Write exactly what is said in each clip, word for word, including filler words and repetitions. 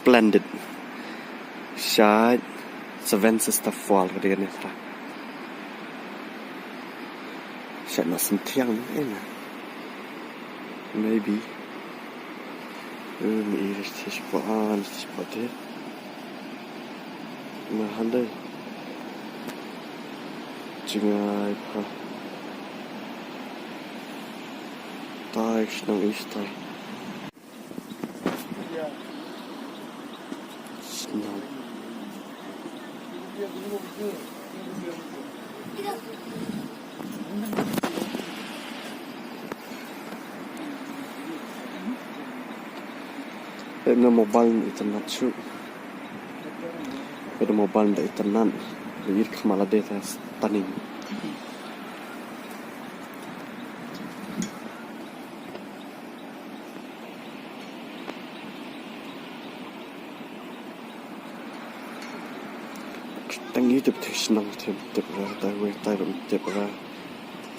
Splendid. Shait Seven Sister Fall ka dei kane, tara. Shait Nohsynthiang, eh, na. Maybe. Um, i ris tis pa an, tis pa te. Na hande. Jingai pa. Tai shnong is tai. Shnong. Peit na mobile internet shuh. Peit na mobile da internet. Ïa ka mala de ta stunning. Tang ïa tip te shnong te tip ra, ta wei ta rum tip ra.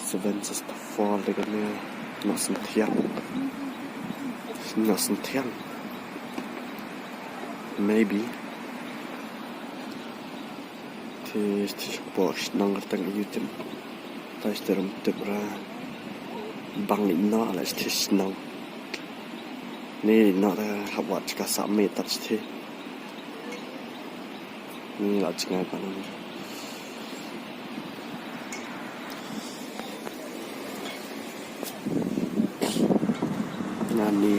Seven Sister Fall de kane, Nohsynthiang. Nohsynthiang. Maybe. Te, te shu pok shnong ka tang ïa tip. Ta shu rum tip ra. Bang ïa no la shu shnong. Ni no da hap wat ka sa me tat shu. Ni la jingai pa nang. Nani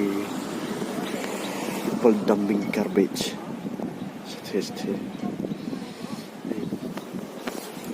people dumping garbage. Shu shu.